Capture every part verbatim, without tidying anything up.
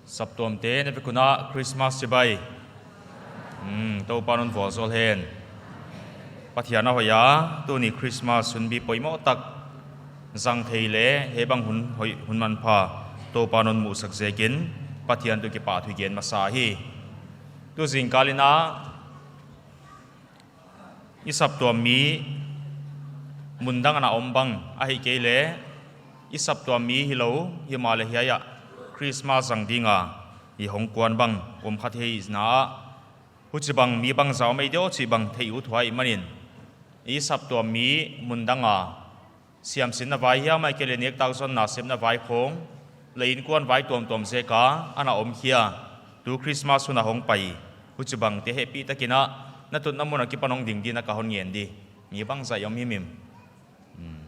Saptuamte, na vek un Christmas chibai. Hmm, Toupa'n hon vualzawl hen. Pathian a hoih a, tuni Christmas hunbi poimoh tak zang thei leh hiai bang hun hoih hun manpha Toupa'n hon musak ziakin Pathian toh kipahthu i gen masa hi. Tu zingkal in i saptuam mi mun dang a na om bang ahihkeileh i saptuam mi hilou himahleh hiai ah Christmas zang ding a i hong kuan bang om kha thei na ah, huchibang mi bangzah om ei diam chih bang theih uthuai manin, i saptuam mi mun dang a siamsinna vai hiam ahihkeileh nektak zonna sepna vai khawng leh innkuan vai tuamtuam zek a a na om khia, tu Christmas hun a hong pai, huchibangte hehpihtakin na tutna mun a kipan hong ding dingin ka hon ngen di. Mi bangzah i om himhim? Hmm.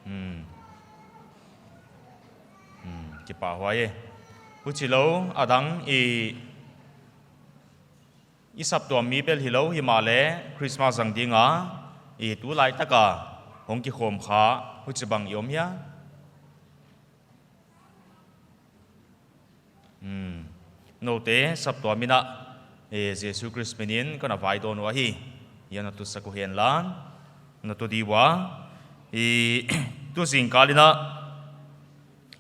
Hmm. Hmm, kipahhuai e. Huchilou a dang i i saptuam mi bel hilou himahleh Christmas zang ding a i tulaitak a hong kikhawm kha, huchibang i om hia? Hmm. Noute saptuam in eh, Jesu Khrist minin kon a vaidawn uh ahi. Hiai na tusak uh hen la, na tu di ua. I tu zingkal in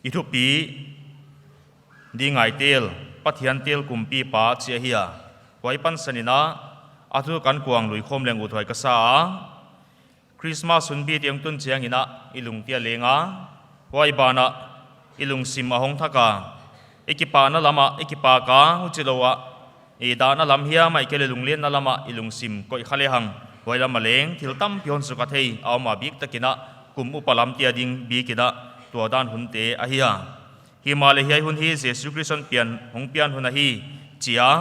i thupi ding ngaihtel, Pathian tel kumpipa chih ahi a. Huai pansan in a thu kan kuang lui khawm leng uthuai ka sa a. Christmas hunbi teng tun chiangin i lungte a leng a, huai banah i lungsim a hong thak a, i kipahna lam ah i kipak a, huchilou a i dahna lam hiam ahihkeileh lunglenna lam ah i lungsim koih kha lehang, huai lam a leng thil tampi hon sukha thei a om a, biktakin kum upa lamte a ding bikin tua dan hunte ahi a. Himahleh hiai hun hi Jesu Khrist hong pian, hong pian hun ahi chi a,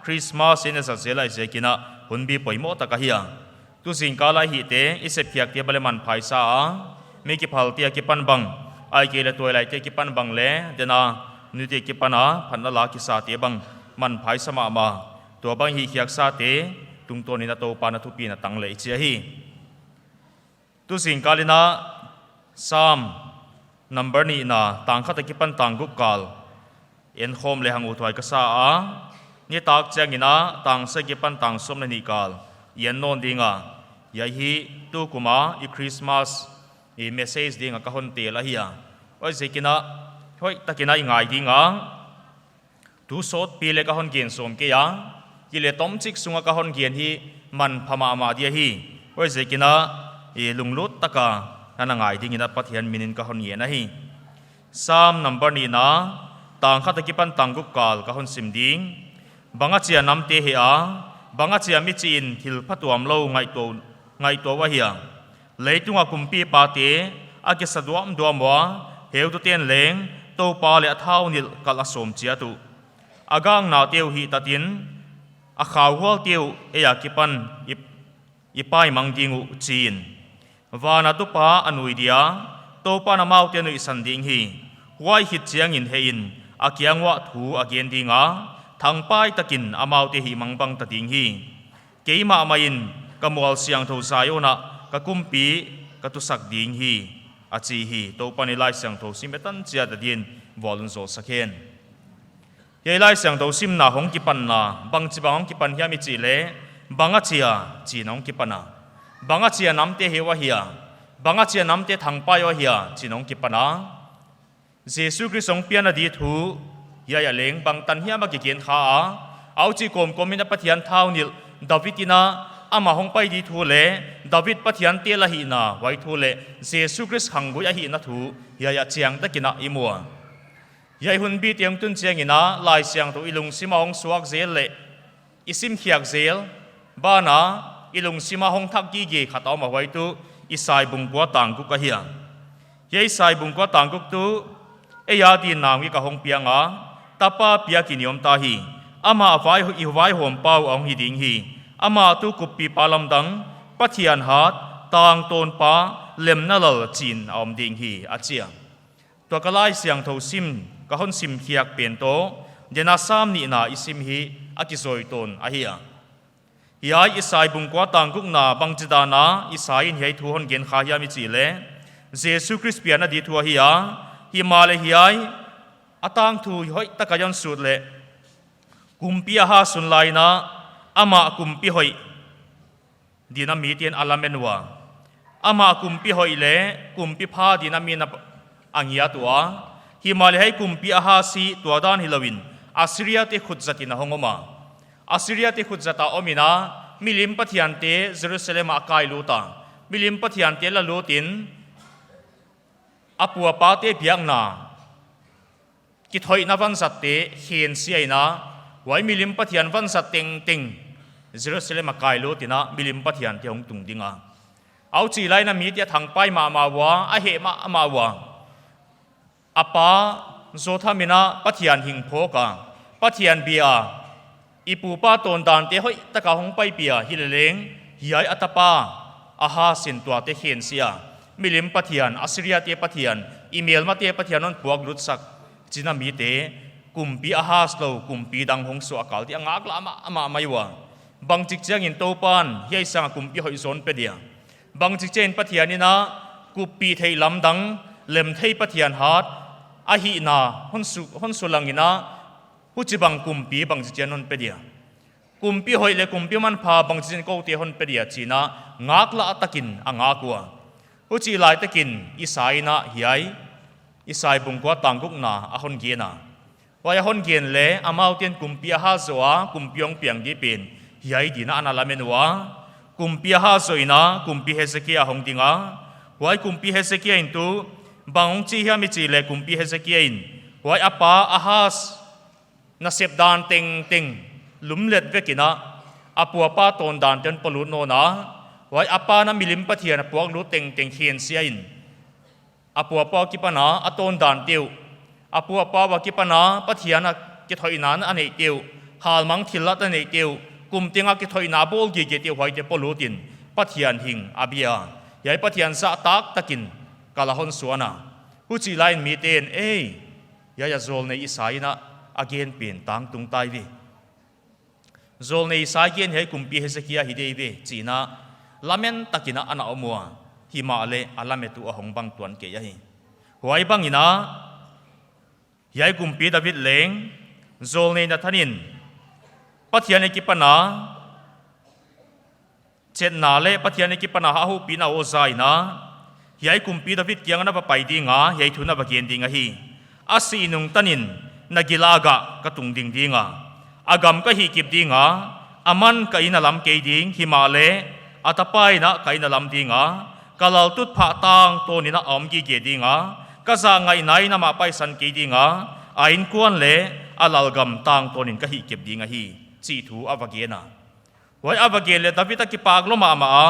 Christmas in a zat zel ahih ziakin hunbi poimoh tak ahi a. Tu zingkal a i hihte, i sepkhiakte bang leh manpha i sa a, mi kiphalte akipan bang, ahihkeileh tuailaite akipan bang leh, den a, nute akipan a phatna la kisate bang manpha i sa mahmah. Tua bang hihkhiaksate tungtawn in Toupa'n a thupina tang leh i chi ahi. Tu zingkal in Sam number nihna, tang khat akipan tang guk kal en khawm lehang uthuai ka sa a, nitak chiangin tang sagih akipan tang sawm leh nih kal i en nawn ding a, hiai hi tukum a i Christmas i message ding a ka hon tel ahi a. Huaiziakin hoihtakin i ngai ding a, thu sawtpi leh ka hon gen sawm kei a, hileh tomchik sung a ka hon gen hi manpha mahmah di ahi. Huaiziakin i lunglut tak a na ngai dingin Pathian minin ka hon ngen ahi. Sam number nihna, tang khat akipan tang guk kal ka hon sim ding. Bang achia namte heh a, bang achia michih in thil phatuamlou ngaihtuah, ngaihtuah uh ahia? Leitung a kumpipate a kisa duamduam ua, heututen leng Toupa leh a thau nilh kalh a sawm chiat uh. A gaknate uh hihtatin, a khauhualte uh ei akipan i, i paimang ding uh, chiin. Van a tupa a nui dia, Toupa'n amaute a nuihsan ding hi. Huai khit chiangin hehin a kiang uah thu a gen ding a, thangpaitakin amaute hihmang bang ta ding hi. Keimah mahin ka mual siangthou Zion ah ka kumpi ka tusak ding hi, a chi hi. Toupa'n i Laisiangthou sim i tan chiat a din vualzawl sak hen. Hiai Laisiangthou simna hong kipanna, bangchibang hong kipan hiam i chih leh, bang achia chiin hong kipan a. Bang achia namte heh uh ahia, bang achia namte thangpai uh ahia chiin hong kipan a. Jesu Khrist hong pian a di thu hiai ah leng bangtan hiam a kigen kha a. Huchi kawmkawm in Pathian thau nilh David in amah hong pai di thu leh David Pathian tel ahihna huai thu leh Jesu Khrist khanggui ahihna thu hiai ah chiangtakin i mu a. Hiai hunbi teng tun chiangin Laisiangthou i lungsim a hong suak zel leh i simkhiak zel banah i lungsim a hong thak gige khat a om a, huai tuh Isai bung kua tang guk ahi a. Hiai Isai bung kua tang guk tuh ei adin naungek a hong piang a, tapa piakin i om ta hi. Amah vai, i vaihawmpa uh a hong hi ding hi. Amah tuh Kumpipa Lamdang, Pathian Hat, Tangtawnpa, Lemna Lal chiin a om ding hi, a chi a. Tua ka Laisiangthou sim, ka hon simkhiak pen toh, den a Sam nihna i sim hi a kizui tawn ahi a. Hiai Isai bung kua tang gukna bangchidan a Isai in hiai thu hon gen kha hiam i chih leh, Jesu Khrist pian a di thu ahi a, himahleh hiai A tangthu hoihtaka i hon sut leh, kumpi Ahaz hun lai in a, amah kumpi hoih ding in a miten a lamen ua. Amah kumpi hoih leh kumpi pha ding in a mi'n a ngiat ua. Himahleh hiai kumpi Ahaz hi tua dan hilou in, Assyria te khut zat in a hong om a. Assyria te khut zat a om in a, milim pathiante Jerusalem ah a kai lut a. Milim pathiante la lut in, a pu a pate biakna kithoihna vanzatte khensia in a, huai milim pathian vanzat tengteng Jerusalem ah kai lut in a, milim pathiante hong tung ding a. Huchih lai in a mite a thangpai mahmah ua, a heh mahmah ua. A pa Jotham in a Pathian hing phawk a, Pathian bia a, i pu pa tawndante hoihtaka hong paipih a, hileleng hiai a tapa Ahaz in tuate khensia, milim pathian, Assyria te pathian, i melmate pathian hon puak lutsak chi'n a mite, kumpi Ahaz lou kumpi dang hong suah kal di a, ngaklah mahmah mai ua. Bangchik chiangin Toupa'n hiai sang a kumpi hoih zaw hon pe dia? Bangchik chiangin Pathian in a kuppih theih lamdang, lemthei pathian hat ahihna hon su, hon sulang in a, huchibang kumpi bangchik chiangin hon pe dia? Kumpi hoih leh kumpi manpha bangchik chiangin koute hon pe dia, chi'n a ngaklah takin a ngak ua. Huchih lai takin Isai in a hiai, Isai bung kua tang gukna a hon gen a. Huai a hon gen leh, amau ten kumpi Ahaz zoh a, kumpi hong piang di pen hiai ding in a ana lamen ua. Kumpi Ahaz zoh in a, kumpi Hezekia hong ding a. Huai kumpi Hezekia in tuh bang hong chi hiam i chih leh, kumpi Hezekia in huai a pa Ahaz nasep dan tengteng lumlet vek in a, a pu a pa tawndante hon pawlut nawn a. Huai a pa'n a milim pathian a puak lut tengteng khensia in, a pu a pa akipan a a tawndante uh, a pu a pa akipan a Pathian a kithoihna a neihte uh, halmang thillat a neihte uh, kum teng a kithoihna a bawl gigete uh, huaite pawlut in Pathian hing a bia a. Hiai Pathian zahtak takin kal a hon suan a. Huchih lai in miten, ei, hiai a zawlnei Isai in a a gen pen tangtung tai ve. Zawlnei Isai gen hiai kumpi Hezekia hi di ve, chi'n a lamen takin a ana om ua. Himahleh a lamet uh a hong bang tuan kei ahi. Huai bang in a, hiai kumpi David leng, zawlnei Nathan in Pathian akipan a chetna leh Pathian akipan a a houpihna uh za in a, hiai kumpi David kiang ah na va pai ding a, hiai thu na va gen ding ahi. A sih nung tanin na gil ah gah ka tungding ding a, a gam ka hihkip ding a, aman ka inn a lam kei ding, himahleh a tapa in a ka inn a lam ding a, ka laltutphah tangtawn in a om gige ding a, ka zahngaihna in amah paisan kei ding a, a innkuan leh a lalgam tangtawn in ka hihkip ding ahi, chih thu a va gen a. Huai a va gen leh David a kipak lua mahmah a,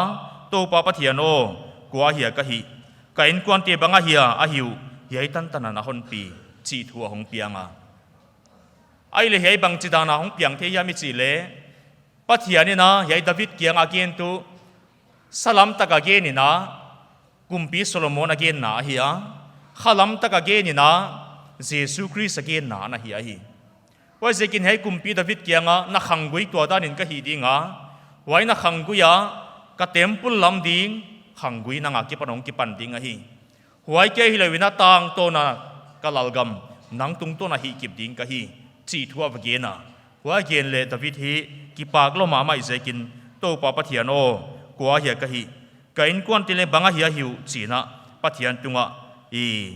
Toupa Pathian aw, kua ahia ka hih? Ka innkuante bang ahia a hih uh, hiai tantan a na hon pi, chih thu a hong piang a. Ahihleh hiai bangchidan a hong piang thei hiam i chih leh, Pathian in a hiai David kiang a gen tuh, salam tak a gen in a, kumpi Solomon a genna ahi a, khalam tak a gen in a, Jesu Khrist a genna ana hi ahi. Huaiziakin hiai kumpi David kiang ah na khanggui tua dan in ka hih ding a, huai na khanggui ah ka temple lam ding, khanggui nang akipan hong kipan ding ahi. Huai kia hilou in a tangtawn a ka lalgam nang tungtawn a hihkip ding ka hi, chih thu a va gen a. Huai gen leh David hi kipak lua mahmah ziakin, Toupa Pathian aw, kua ahia ka hih? Ka innkuante leng bang ahia a hih uh, chi'n a Pathian tungah i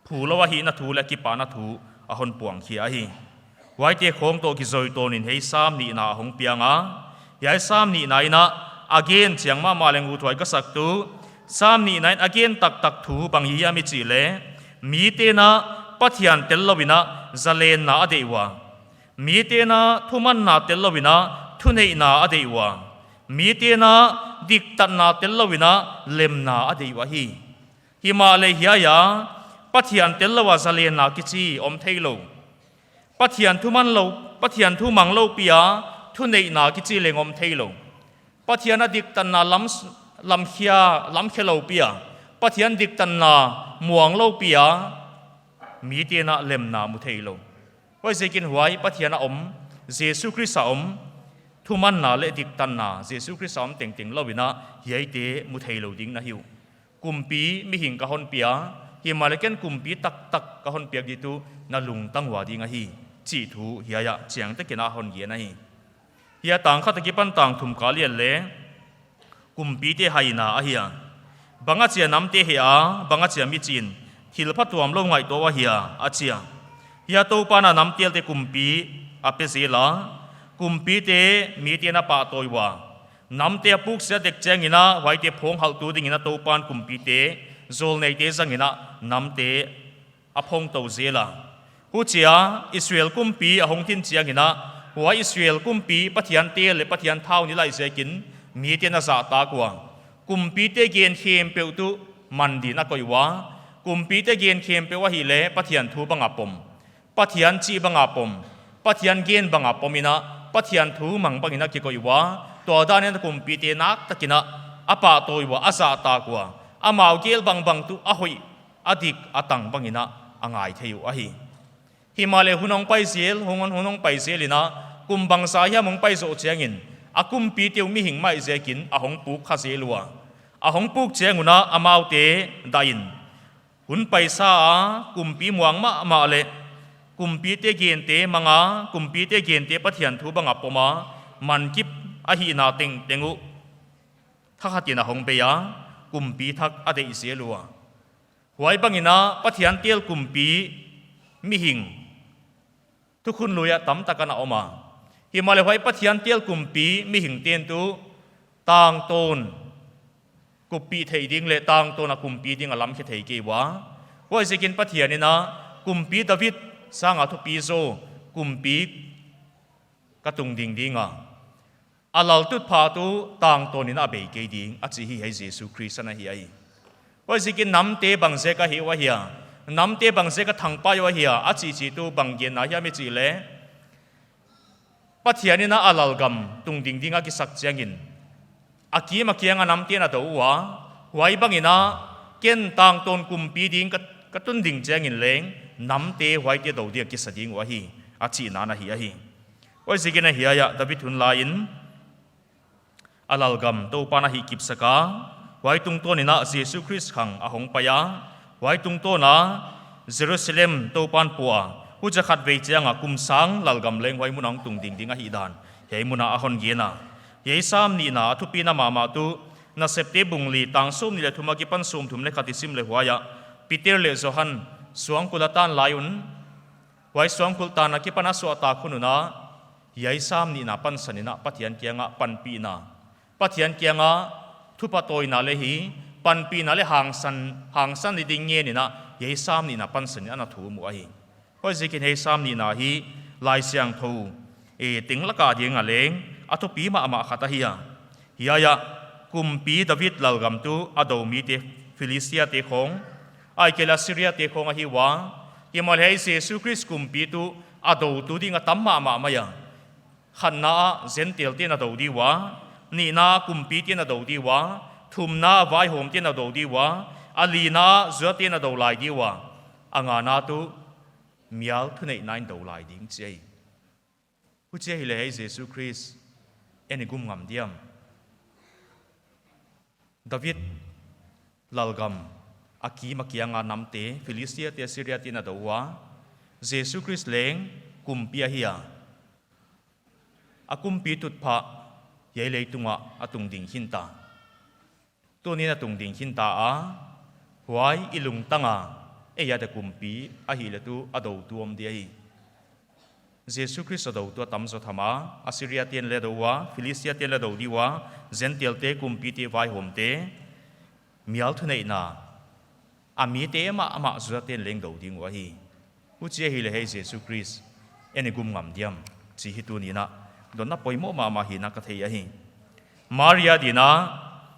phu lou ahihna thu leh kipahna thu a hon puang khia ahi. Huaite khawng toh kizui tawn in hiai Sam nihna a hong piang a. Hiai Sam nihna in a, a gen chiang mahmah leng uthuai ka sak tuh, Sam nihna in a gen taktak thu bang hi hiam i chih leh, mite'n a Pathian tel lou in a zalenna a deih ua, mite'n a thumanna tel lou in a thuneihna a deih ua, mite'n a diktatna tel lou in a lemna a deih uh ahi. Himahleh hiai a, Pathian tel lou a zalenna kichi om theilou. Pathian thuman lou, Pathian thumang lou pi a, thuneihna kichi leng om theilou. Pathian a diktatna lam, lamkhia, lamkhe lou pi a, Pathian diktatna muang lou pi a, mite'n a lemna mu theilou. Huaiziakin huai Pathian a om, Jesu Khrist a om, thumanna leh diktatna Jesu Khrist a om tengteng lou in a, hiaite mu theilou ding na hi uh. Kumpi mihing ka hon pia, Himahleh ken kumpi taktak ka hon piak di tuh na lungtang ua ding ahi, chih thu hiai ah chiangtakin a hon gen ahi. Hiai tang khat akipan tang thum kal ah leh, kumpite haina ahi a. Bang achia namte heh a, bang achia mi chi in, thil phatuamlou ngaihtuah uh ahia, a chi a. Hiai Toupa'n a namtelte kumpi a pe zel a, kumpite mite'n a pahtawi ua. Namte a puksiat dek chiangin a, huaite phawnghalhtu dingin a Toupa'n kumpite, zawlneite zangin a, namte a phawngtou zel a. Huchia Israel kumpi a hong thin chiangin a, huai Israel kumpi Pathian tel leh Pathian thau ni lai ziakin, mite'n a zahtak ua. Kumpite gen khempeuh tuh man dingin a koih ua. Kumpite gen khempeuh ahihleh Pathian thu bang a pom, Pathian chih bang a pom, Pathian gen bang a pom in a, Pathian thu mang bangin a kikoih ua. Tua danin a kumpite naktakin a, a pahtawi ua, a zahtak ua. Amau gel bangbang tuh a hoih, a dik, a tang bangin a, a ngai thei uh ahi. Himahleh hun hong pai zel, hun, hun hong pai zel in a, kum bangzah hiam hong pai zoh chiangin, a kumpite uh mihing mah ziakin a hong puk kha zel ua. A hong puk chiang un a, amaute dah in, hun paisa a, kumpi muang mahmah leh, kumpite gente mang a, kumpite gente Pathian thu bang a pom a, man kip ahihna tengteng uh thakhatin a hong bei a, kumpi thak a deih zel ua. Huai bangin a Pathian tel kumpi mihing thukhun lui ah tamtak ana om a. Himahleh huai Pathian tel kumpi mihingte'n tuh tangtawn kuppih theih ding leh tangtawn a kumpi ding a lamkhe thei kei ua. Huaiziakin Pathian in a kumpi David sang a thupi zaw kumpi ka tungding ding a, a laltutphah tuh tangtawn in a bei kei ding, a chi hi hiai Jesu Khrist ana hi ahi. Huaiziakin namte bangziak a heh uh ahia, namte bangziak a thangpai uh ahia, a chih chih tuh bang genna hiam i chih leh, Pathian in a lalgam tungding ding a kisak chiangin, a kim a kiang a namte'n a dou ua, huai bangin a ken tangtawn kumpi ding ka, ka tun ding chiangin leng, namte huaite dou ding a kisa ding uh ahi, a chihna ana hi ahi. Huaiziakin a hiai ah David hun lai in, a lalgam Toupa'n a hihkipsak a, huai tungtawn in a Jesu Khrist khang a hong pai a, huai tungtawn a Jerusalem Toupa'n pua a, huchia khatvei chiang a kum sang lalgam leng huai mun ah hong tungding ding ahihdan, hiai mun ah a hon gen a. Hiai Sam nihna a thupina mahmah tuh, Nasepte bung li tang sawmnih leh thum akipan sawmthum leh khat i sim leh huai ah, Peter leh Johan suangkulh a tan lai un, huai suangkulh tan akipan a suahtak hun un a, hiai Sam nihna pansan in a Pathian kiang a panpihna, Pathian kiang a thupatawina leh hi, panpihna leh hangsan, hangsan ni ding ngen in a, hiai Sam nihna pansan in ana thum uh ahi. Huaiziakin hiai Sam nihna hi Laisiangthou, e, teng lak a ding a leng a thupi mahmah khat ahi a. Hiai ah kumpi David lalgam tuh a dou mite Philistiate khawng, ahihkeileh Assyriate khawng ahi ua. Himahleh hiai Jesu Khrist kumpi tuh a doutu ding a tam mahmah mai a. Khatna ah Gentilete na dou di ua, nihna ah kumpite na dou di ua, thumna ah vaihawmte na dou di ua, a lina ah Judate na dou lai di ua, a ngana tuh mial thuneihna in dou lai ding chi ahi. Huchi ahihleh hiai Jesu Khrist en i gum ngam diam? David lalgam a kim a kiang a namte, Philistiate, Assyriate na dou ua, Jesu Khrist leng kumpi ahi a. A kumpi tutphah hiai leitung ah a tungding khin ta. Tuni'n a tungding khin ta a, huai i lungtang a, ei a dia kumpi ahihleh tuh a doutu om di ahi. Jesu Khrist a doutu a tam zaw tham a, Assyriate'n leng dou ua, Philistiate'n leng dou di ua, Gentilte kumpite vaihawmte, mial thuneihna, a mite mahmah Judate'n leng dou ding uh ahi. Huchi ahihleh hiai Jesu Khrist en i gum ngam diam, chih hi tuni'n a dotna poimoh mahmah hi'n a ka thei ahi. Maria ding a,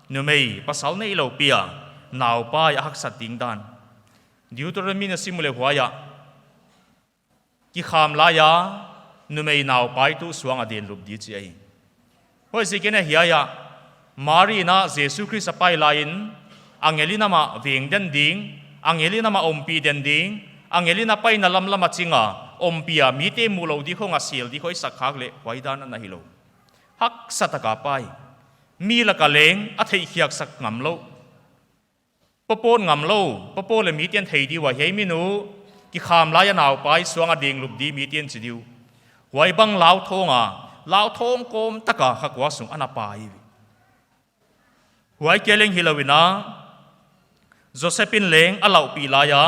numei pasal neilou pi a, naupai a haksat ding dan. Deuteronomy na sim uleh huai ah, kikham lai a, numei naupai tuh suang a denlup di chi ahi. Huaiziakin a hiai ah, Mari in a Jesu Khrist a pai lai in, angel in amah veng den ding, angel in amah ompih den ding, angel in a paina lamlam a ching a, ompih a mite muh lou di khong a sel di khong i sak khak leh huai dan ana hilou. Haksa tak a pai. Mi lak a leng a theihkhiaksak ngamlou. Papawt ngam lou, papawt leh miten thei di ua, hiai minu kikham lai a naupai suang a dinglup di miten chi di uh. Huai bang lauthawng a, lauthawng kawm taka kha kua sung ana pai. Huai kia leng hilou in a, Joseph in leng a laupih lai a,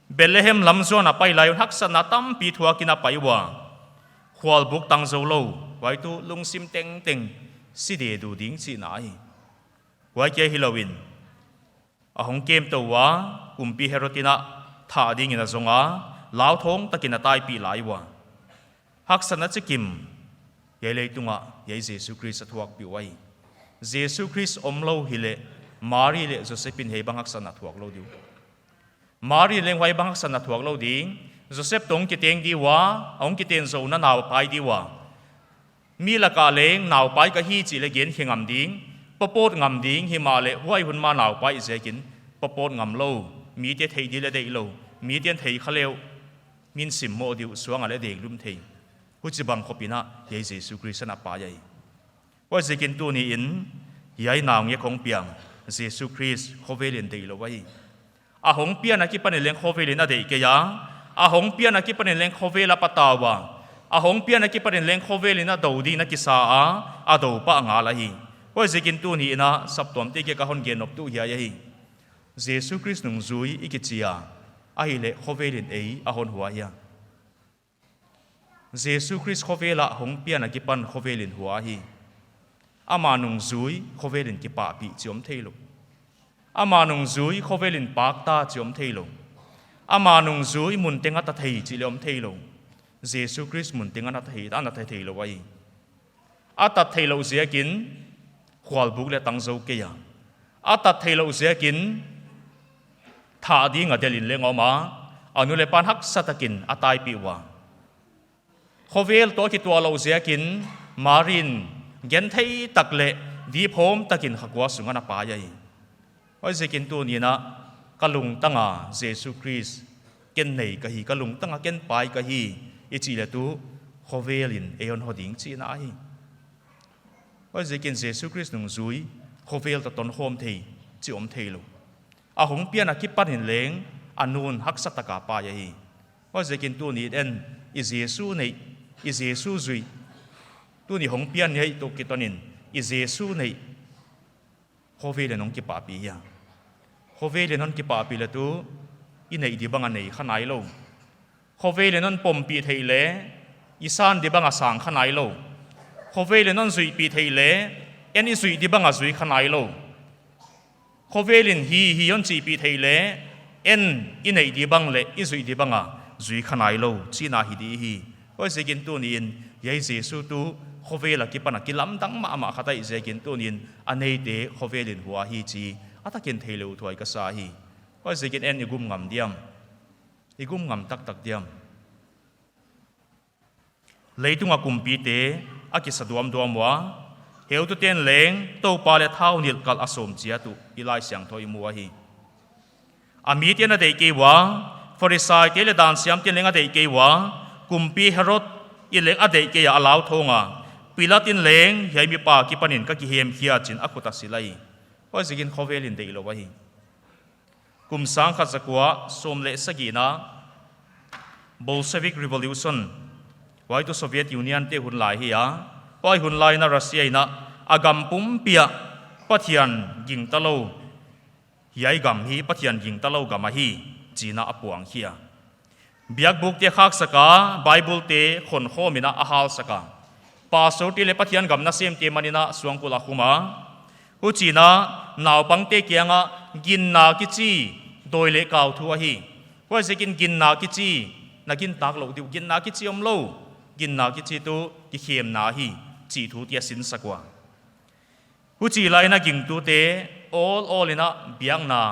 Bethlehem lam zuan a pai lai un haksatna tampi thuak in a pai ua. Khualbuk tang zou lou, huai tuh lungsim tengteng si dedu ding chihna ahi. Huai kia hilou in, a hong kemtou ua, kumpi Herod in a thah ding in a zong a, lauthawng takin a taipih lai ua. Haksatna chikim, hiai leitung ah, hiai Jesu Khrist a thuakpih uh ahi. Jesu Khrist omlou hileh, Mari leh Joseph in hiai bang haksatna thuak lou di uh. Mari leng huai bang haksatna thuak lou ding, Joseph toh kiteng di ua, a hong kiten zouna naupai di ua. Mi laka leng naupai ka hi chih leh gen khe ngam ding, papawt ngam ding, himahleh huai hun ma naupai ziakin, papawt ngam lou, mite thei di leh deih lou, miten thei kha leh uh, min simmoh di uh suang a leh dinglup thei. Huchibang khop in a, hiai Jesu Khrist ana pai ahi. Huaiziakin tuni in, hiai naungek hong piang, Jesu Khrist khovel in deih lou ahi. A hong pian a kipan in leng khovel in a deih kei a, a hong pian a kipan in leng khovel a patau a, a hong pian a kipan in leng khovel in a dou ding in a kisa a, a dou pah ngal ahi. Huaiziakin tuni in a saptuamte kiang ah ka hon gen nop tuh hiai ahi. Jesu Khrist nungzui i kichi a, ahihleh khovel in ei a hon hua hia? Jesu Khrist khovel a hong pian a kipan khovel in hua ahi. Ama nungzui khovel in kipahpih chih om theilou. Ama nungzui khovel in pakta chih om theilou. Ama nungzui mun teng a ta thei chih leh om theilou. Jesu Khrist mun teng a na ta thei, a na ta theilou ahi. A tat theihlouh ziakin khualbuk leh tang zou kei a. A tat theihlouh ziakin thah ding a delh in leng om a, a nu leh pa'n haksa takin a taipih ua. Khovel toh kituak louh ziakin Mari in genthei tak leh diphawm takin kha kua sung ana pai ahi. Huaiziakin tuni in a ka lungtang a Jesu Khrist ken nei ka hi, ka lungtang a ken pai ka hi, i chih leh tuh khovel in ei hon hua ding chihna ahi. Huaiziakin Jesu Khrist nungzui khovel toh tonkhawm thei chih om theilou. A hong pian a kipan in leng a nu'n haksa taka pai ahi. Huaiziakin tuni in en i Jesu neih, i Jesu zuih, tuni hong pian neih toh kiton in i Jesu neih khovel in hon kipahpih hia? Khovel in hon kipahpih leh tuh i neih di bang a nei kha nailou. Khovel in hon pompih theih leh i san di bang a sang kha nailou. Khovel in hon zuihpih theih leh en i zuih di bang a zui kha nailou. Khovel in hi hi hon chihpih theih leh en i neih di bang leh i zuih di bang a zui kha nailou chihna hi di hi. Huaiziakin tuni in hiai Jesu tuh khovel a kipan a kilamdang mahmah khat ahih ziakin tuni in a neite khovel in hua hi chih a takin theilou thuai ka sa hi. Huaiziakin en i gum ngam diam? I gum ngam taktak diam? Leitung a kumpite a kisa duamduam ua, heutute'n leng Toupa leh thau nilh kalh a sawm chiat uh i Laisiangthou i mu ahi. A mite'n a deih kei ua, Pharisaite leh dan siamte'n leng a deih kei ua, kumpi Herod in leng a deih kei a, a lauthawng a. Pilat in leng hiai mipa kipan in ka kihemkhia chi'n a khut a sil ahi. Huaiziakin khovel in deih lou ahi. Kum sangkhat zakua sawm leh sagihna Bolshevik Revolution, huai tuh Soviet Union te hun lai hi a, huai hun lai in a Russia in a gam pumpi ah Pathian gingta lou, hiai gam hi Pathian gingta lou gam ahi chi'n a puang hi a. Biakbukte khaksak a, Bible te khonkhawm in a halsak a. Pastorte leh Pathian gam nasemte man in a suangkulh a khum a. Huchiin a naupangte kiangah ginna kichi dawi leh kau thu ahi. Huaiziakin ginna kichi na gintak louh di uh, ginna kichi omlou. Ginna kichi tuh kikhemna ahi chih thu te a sinsak ua. Huchih laiin a gingtute awl awl in a biakna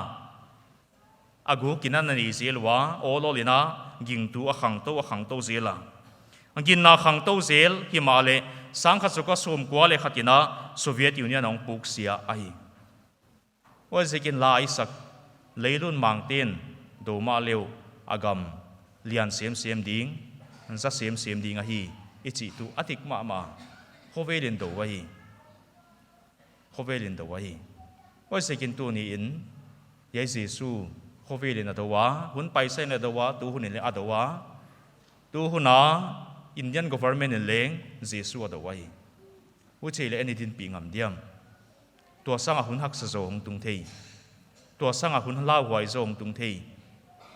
a guk in a na nei zel ua, awl awl in a gingtu a khangtou, a khangtou zel a. Ginna khangtou zel himahleh sangkhat zakua sawmkua leh khat in a Soviet Union a hong puksia ahi. Huaiziakin la a sak, leilun mangte'n dou mahleh uh a gam lian semsem ding, za semsem ding ahi, i chih tuh a dik mahmah. Khovel in dou ahi. Khovel in dou ahi. Huaiziakin tuni in Hiai Jesu khovel in a dou a, hun paisa in a dou a, tu hun in leng a dou a, tu hun a Indian government in leng Jesu a dou ahi. Huchi leh en i dinpih ngam diam? Tua sang a hun haksa zaw hong tung thei. Tua sang a hun lauhuai zaw hong tung thei.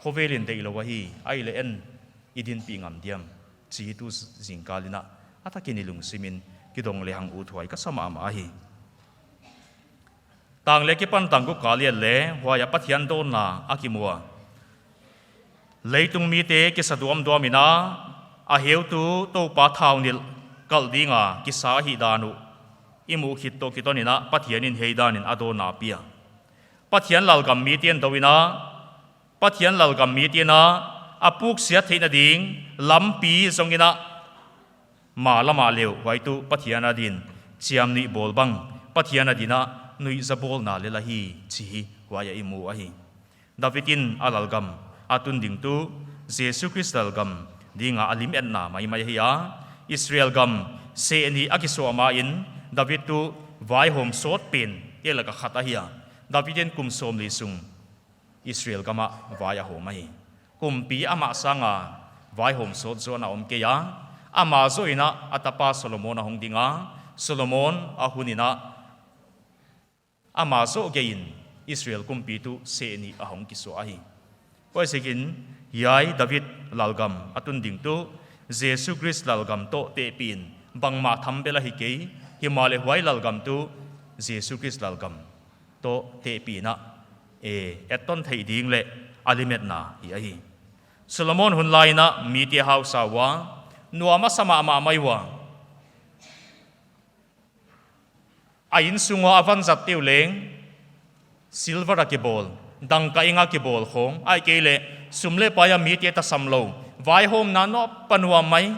Khovel in deih lou ahi, ahihleh en i dinpih ngam diam? Chih tu zingkal in a, a takin i lungsim in kidong lehang uthuai ka sa mahmah ahi. Tang leh kipan tang guk kal i et leh huai ah Pathian dawnna a kimu a. Leitung mite kisa duamduam in a, a heutu Toupa thaunilh kalh ding a kisa ahihdan uh i muh khit toh kiton in a Pathian in hiai dan in a dawnna a pia. Pathian lalgam mite'n dou in a, Pathian lalgam mite'n a, a puksiat theihna ding lampi zong in a, ma lam ah leng huai tuh Pathian adin chiamnuih bawl bang, Pathian adin a nuihzabawlna lel ahi chih huai ah i mu ahi. David in a lalgam a tun ding tuh Jesu Khrist lalgam ding a a lim etna maimai ahi a. Israel gam seh nih a kisuah ma in David tuh vaihawm sawt pente lak a khat ahi a. David in kum sawmli sung Israel gam ah vai a hawm ahi. Kumpi amah sang a vaihawm sawt zaw a om kei a. Ama zoh in a a tapa Solomon a hong ding a. Solomon a hun in a ama zoh gei in Israel kumpi tuh seh nih a hong kisuah ahi. Huaiziakin hiai David lalgam a tun ding tuh Jesu Khrist lalgam toh tehpih in, bangmah thambel ahi kei, himahleh huai lalgam tuh Jesu Khrist lalgam toh tehpih in a, e, etton theih ding leh a lim etna hi ahi. Solomon hun lai in a mite hausa ua, nuam a sa mahmah mai ua. A innsung ua a vanzat uh leng silver a kibawl, dangka eng a kibawl khawng, ahihkeileh sum leh pai a mite tasam lou, vaihawmna nuam a nuam mai.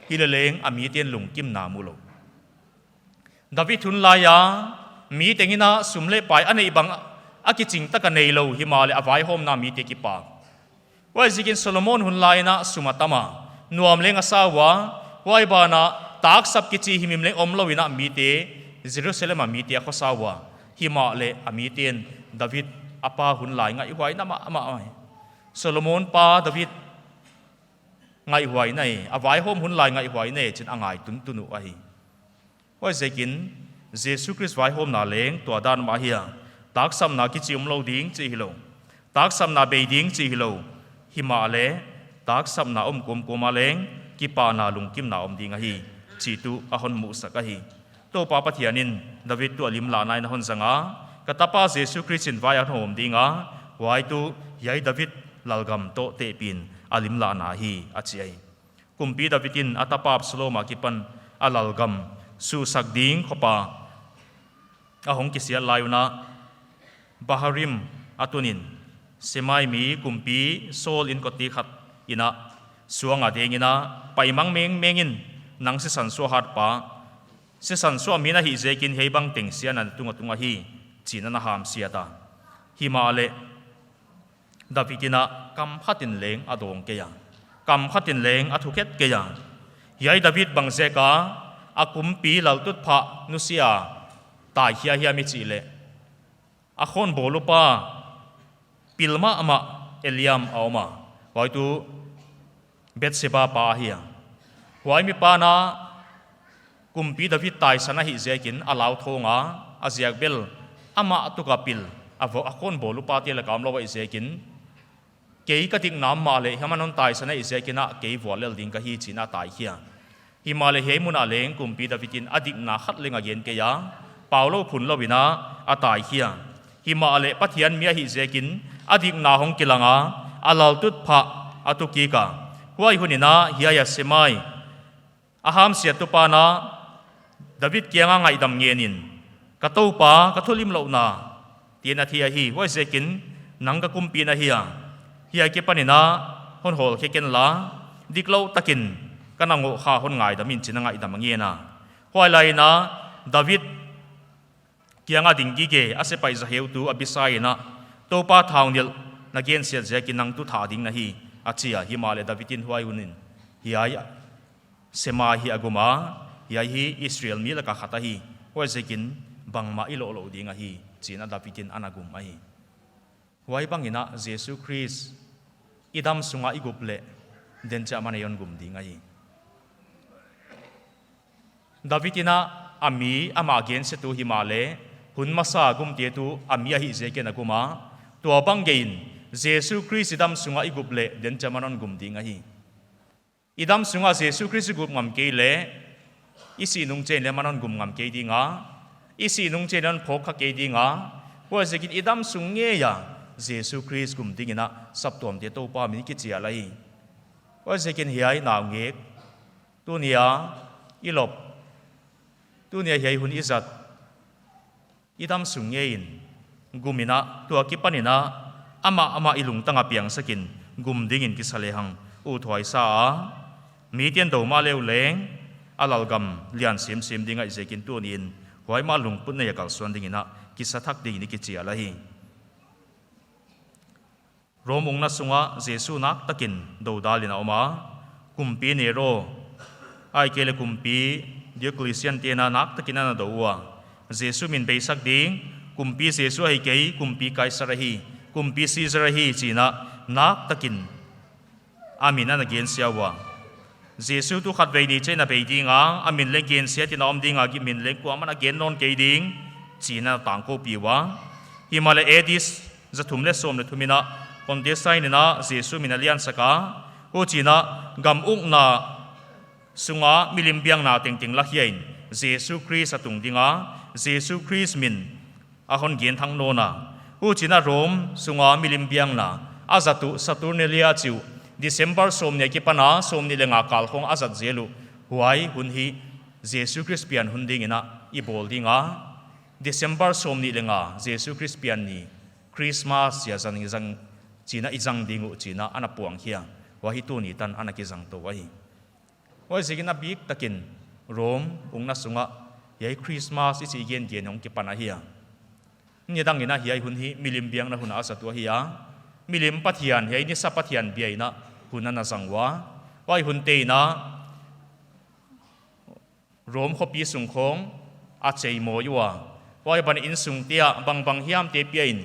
Hileleng a mite'n lungkimna mu lou. David hun lai a mi teng in a sum leh pai a neih bang a kiching tak a neilou, himahleh a vaihawmna mite kipak. Huaiziakin Solomon hun lai in a sum a tam a, nuam leng a sa ua, huai ban ah taksap kichi himhim leng omlou in a mite, Jerusalem a mite a khosa ua. Himahleh a mite'n David a pa hun lai ngaihhuai na mahmah mai. Solomon pa David ngaihhuai na e, a vaihawm hun lai ngaihhuai na e chi'n a ngai tuntun uh ahi. Huaiziakin Jesu Khrist vaihawmna leng tua dan mah ahi a. Taksapna kichi omlou ding chih hilou, taksapna bei ding chih hilou, himahleh taksapna om kawmkawm a leng kipahna lungkimna om ding ahi chih tuh a hon musak ahi. Toupa Pathian in David tuh a limlahna in a hon zang a, ka tapa Jesu Khrist in vai a hawm ding a, huai tuh hiai David lalgam toh tehpih in a limlahna hi, a chi ahi. Kumpi David in a tapa Absalom a kipan a lalgam suhsak ding khop a a hong kisiat lai un a, Bahurim a tun in, Semai mi kumpi Saul inkote khat in a suang a deng in a, paimang mengmeng in, nang sisan suah hatpa, sisan suah mi na hih ziakin hiai bang teng siatna na tung a tung ahi, chi'n a na hamsiat a. Himahleh David in a kam khat in leng a dawng kei a, kam khat in leng a thukhet kei a. Hiai David bangziak a a kumpi laltutphah nusia taikhia hiam i chih leh, a khawnbawl upa pil mahmah Eliam a om a, huai tuh Bathsheba pa ahi a. Huai mipa'n a kumpi David taisan ahih ziakin a lauthawng a, a ziak bel amah tuk a pil, a vo-, a khawnbawl upate lak a omlou ahih ziakin, kei ka dikna mahleh hiai man hon taisan ahih ziakin a kei vuallel ding ka hi chi'n a taikhia. Himahleh hiai mun ah leng kumpi David in a dikna khat leng a gen kei a, paulou phunlou in a a taikhia. Himahleh Pathian mi ahih ziakin a dikna hong kilang a, a laltutphah a tu kik a. Huai hun in a hiai a Semai, a hamsiattu pa'n a David kiang a ngaihdam ngen in, ka toupa, ka thulimlouhna, chi'n a thei ahi. Huaiziakin nang ka kumpi na hi a, hiai akipan in a hon hawlkhe ken la, diklou takin ka na ngoh kha hon ngaidam in chi'n a ngaihdam a ngen a. Huai lai in a David kiang a ding gige a sepaih zaheutu Abisai in a, Toupa thaunilh na gensiat ziakin nang tuh thah ding na hi, a chi a. Himahleh David in huai hun in, hiai Semai hi a gum a, hiai hi Israel mi lak a khat ahi, huaiziakin bangmah i loh louh ding ahi, chi'n a David in a na gum ahi. Huai bangin a Jesu Khrist i dam sunga i gup leh, den chiah manin a hon gum ding ahi. David in a, a mi amah gensiatu himahleh, hun masa gumte tuh a mi ahih ziakin a gum a, tua bang geiin, Jesu Khrist i dam sunga i gup leh, den chiah manin a hon gum ding ahi. I dam sunga Jesu Khrist i gup ngam kei leh, i sih nung chiangin leng manin a hon gum ngam kei ding a, i sih nung chiangin leng a hon phawk kha kei ding a, huaiziakin i dam sung ngeia, Jesu Khrist gum dingin a saptuamte Toupa min kichial ahi. Huaiziakin hiai naungek, tuni a i lop, tuni a hiai hun i zat, i dam sung ngeiin, gum in a, tua kipanin a, amah amah i lungtang a piangsakin, gum dingin kisa lehang, uthuai sa a, miten dou mahle uleng, a lalgam lian semsem ding ahih ziakin tuniin, huai mah lungput neia kalsuan dingin a, kisa thak dingin i kichial ahi. Rom ukna sunga Jesu naktakin dodalin a om a, kumpi Nero, ahihkeileh kumpi Diocletian te'n a naktakin ana dou ua. Jesu min beisak ding, kumpi Jesu ahi kei, kumpi Kaisar ahi, kumpi Caesar ahi chiin a naktakin a min ana gensia ua. Jesu tuh khatvei ni chiah a bei ding a, a min leng gensiatin a om ding a, a min leng kuamah in a gen nawn kei ding, chiin a tangkoupih ua. Himahleh A D zathum leh sawm leh thum in a, Constantine in a Jesu min a liansak a, huchiin a gam ukna sunga milim biakna tengteng lakhiain, Jesu Khrist a tung ding a, Jesu Khrist min a hon gen thak nawn a. Huchiin a Rom sunga milim biakna, a zat uh Saturnalia chih uh, December sawmnih akipan a, sawmnih leh nga kal khong a zat zel uh. Huai hun hi Jesu Khrist pian hun dingin a i bawl ding a. December sawmnih leh nga, Jesu Khrist pian ni, Christmas chia zang, zang, chiin a i zang ding uh chiin a ana puang hi a. Huai hi tuni tan ana kizang tou ahi. Huaiziakin a biktakin Rom ukna sunga, hiai Christmas i chih gengen hong kipan ahi a. Nidangin a hiai hun hi milim biakna hun a zat uh ahi a. Milim pathian, hiai nisa pathian biakna hun ana zang ua. Huai hunte in a Rom khopi sung khong a cheimawi ua. Huai ban insungte ah bangbang hiamte piain,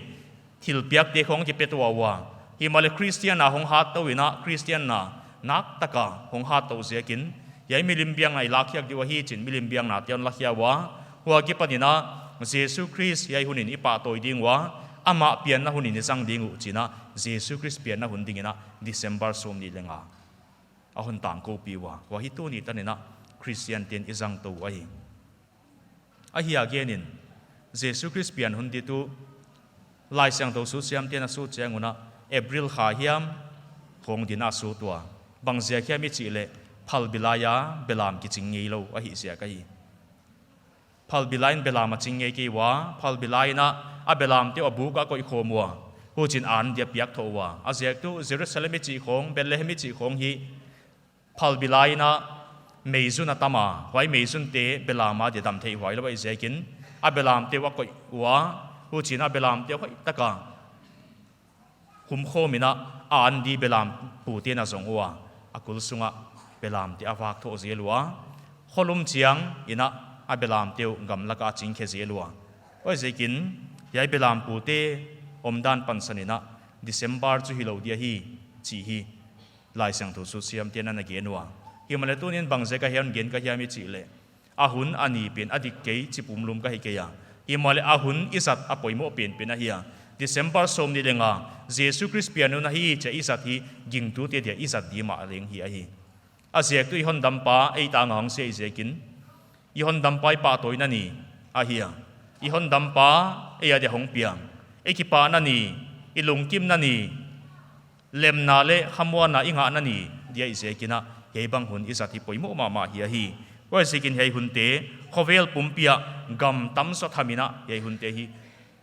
thilpiakte khong kipia tuah ua. Himahleh Christian a hong hat tou in a, Christian a naktaka hong hat tou ziakin, hiai milim biakna i lakkhiak ding uh ahi chiin milim biaknate hon lakhia ua. Huai akipanin a Jesu Khrist hiai hunin i pahtawi ding ua, amah pianna hunin i zang ding uh chiin a, Jesu Khrist pianna hun dingin a December sawmnih leh nga a hon tangkoupih ua. Huai hi tuni tanin a Christian te'n i zang tou uh ahi. Ahia genin, Jesu Khrist pian hun ding tuh, Laisiangthou sutsiamte'n a sut chiang un a, April kha hiam, khong dingin a sut ua. Bang ziak hiam i chih leh, phalbi lai a belam kiching ngeilou ahih ziak ahi. Phalbi laiin belam a ching ngei kei ua, phalbi laiin a, a belamte uh a buk ah a koih khawm ua. Huchiin an ding a piak thou ua. A ziak tuh Jerusalem i chih khong, Bethlehem i chih khong hi, phalbi laiin a meizun a tam a, huai meizunte belam a ding a dam theih huailou ahih ziakin, a belamte uh a koih ua, huchiin a belamte uh hoihtaka humkhawm in a, an ding belam pute'n a zong ua, a kul sunga belamte a vak thou zel ua, kholum chiangin a, a belamte uh gamlak ah a chingkhe zel ua. Huaiziakin, hiai belam pute omdan pansan in a, December chu hilou ding ahi, chih hi Laisiangthou sutsiamte'n ana gen ua. Himahleh tuniin bang ziak a hiai hon gen ka hiam i chih leh, a hun a ni pen a dik kei chi pumlum ka hi kei a. Himahleh a hun i zat a poimoh penpen ahi a. December sawmnih leh nga, Jesu Khrist pian hun ahi chia i zat hi, gingtute dia i zat ding mah leng hi ahi. A ziak tuh i hondampa ei tang a hong si ahih ziakin, i hondampa i pahtawina ni ahi a. I hondampa ei adia hong piang, ei kipahna ni, i lungkimna ni, lemna leh khamuanna i ngahna ni dia ahih ziakin a, hiai bang hun i zat hi poimoh mahmah hi ahi. Huaiziakin hiai hunte, khovel pumpi ah gam tam zaw tham in a, hiai hunte hi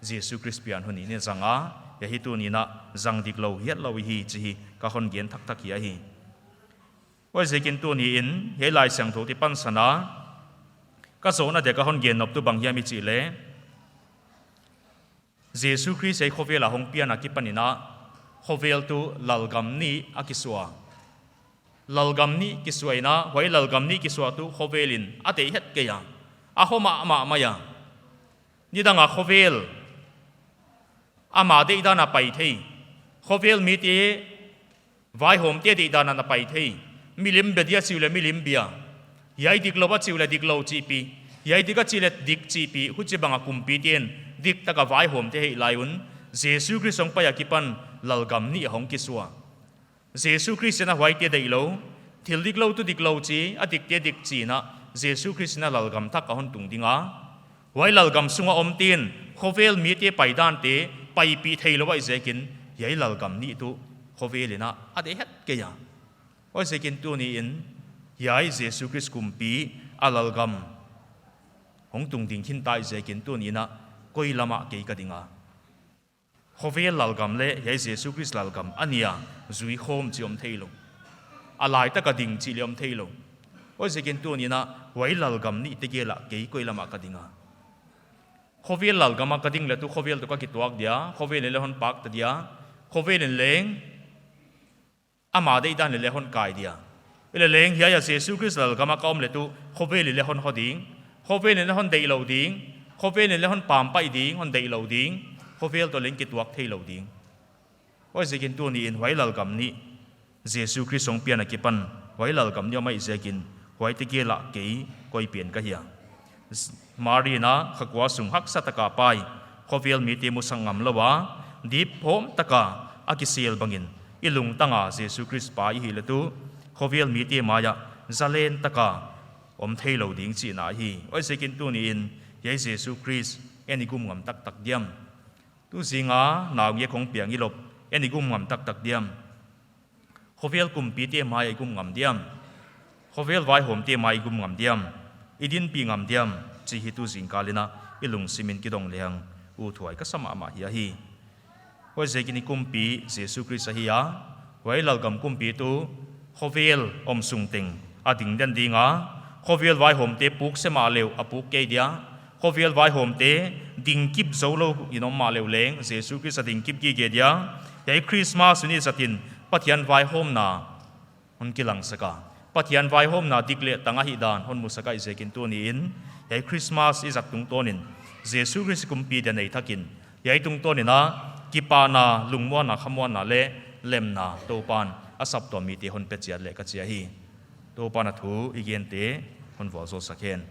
Jesu Khrist pian hun in i zang a, hiai hi tuniin a zang diklou hiatlou i hi chih hi ka hon gen thakthak hi ahi. Huaiziakin tuniin hiai Laisiangthoute pansan a ka zawhna dia ka hon gen nop tuh bang hiam i chih leh, Jesu Khrist hiai khovel a hong pian akipanin a, khovel tuh lalgam nih a kisuah. Lalgam nih kisuah in a, huai lalgam nih kisuah tuh khovel in a deih het kei a, a hong mahmah mai a. Nidang a khovel Ama deihdan a pai thei. Khovel mite, vaihawmte deihdan a na pai thei. Milim bia dia chi uleh milim bia. Hiai diklou a chi uleh diklou chihpih. Hiai dik a chi uleh dik chihpih. Huchibang a kumpite'n diktak a vaihawmte hih lai un, Jesu Khrist hong pai akipan lalgam nih hong kisuak. Jesu Khrist in a huaite deihlou, thil diklou tuh diklou chi, a dikte dik chi in a, Jesu Khrist in a lalgam thak a hon tung ding a. Huai lalgam sung a omte'n, khovel mite paidante paipih theilou ahih ziakin, hiai lalgam nih tuh khovel in a, a deih het kei a. Huaiziakin tuni in, hiai Jesu Khrist kumpi a lalgam hong tung ding khin ta ahih ziakin tuni in a, koi lam ah kei ka ding a. Khovel lalgam leh hiai Jesu Khrist lalgam a nih a, zui khawm chi om theilou. A laitak a ding chih leh om theilou. Huaiziakin tuni in a, huai lalgam nihte gel ah kei koi lam ah ka ding a. Khovel lalgam ah ka ding leh tuh khovel toh ka kituak dia, khovel in leng hon pak ta dia, khovel in leng ama deihdan leh leng hon kai dia. Huleh leng hiai a Jesu Khrist lalgam ah ka om leh tuh khovel in leng hon hou ding, khovel in leng hon deihlou ding, khovel in leng hon pampaih ding, hon deihlou ding, khovel toh leng kituak theilou ding. Huaiziakin tuni in huai lalgam nih, Jesu Khrist hong pian akipan, huai lalgam nih om ahih ziakin, huaite gel ah kei koi pen ka hia. Mari in a kha kua sung haksa tak a pai, khovel mite musak ngamlou a, dip phawm tak a a kisel bangin, i lungtang a Jesu Khrist pa i hih leh tuh, khovel mite mai ah zalen tak a om theilou ding chihna ahi. Huaiziakin tuni in, hiai Jesu Khrist, en i gum ngam taktak diam? Tu zing a naungek hong piang i lop, en i gum ngam taktak diam? Khovel kumpite mai ah i gum ngam diam? Khovel vaihawmte mai i gum ngam diam? I dinpih ngam diam? Chih hi tu zingkal in a i lungsim in kidong lehang, uthuai ka sa mahmah hi ahi. Huaiziakin i kumpi Jesu Khrist ahi a, huai lalgam kumpi tuh khovel om sung teng a ding den ding a, khovel vaihawmte puk se mahleh a puk kei dia, khovel vaihawmte dingkip zoulou in om mahleh leng Jesu Khrist a dingkip gige dia. Hiai Christmas hun i zat in Pathian vaihawmna hon kilangsak a, Pathian vaihawmna dik leh tang ahihdan hon musak ahih ziakin tuni in, hiai Christmas i zat tungtawn in, Jesu Khrist kumpi dia nei thak in, hiai tungtawn in a kipahna, lungmuanna, khamuanna leh lemna Toupa'n a saptuam mite hon pe chiat leh ka chi ahi. Toupa'n a thu i gente hon vualzawlsak hen.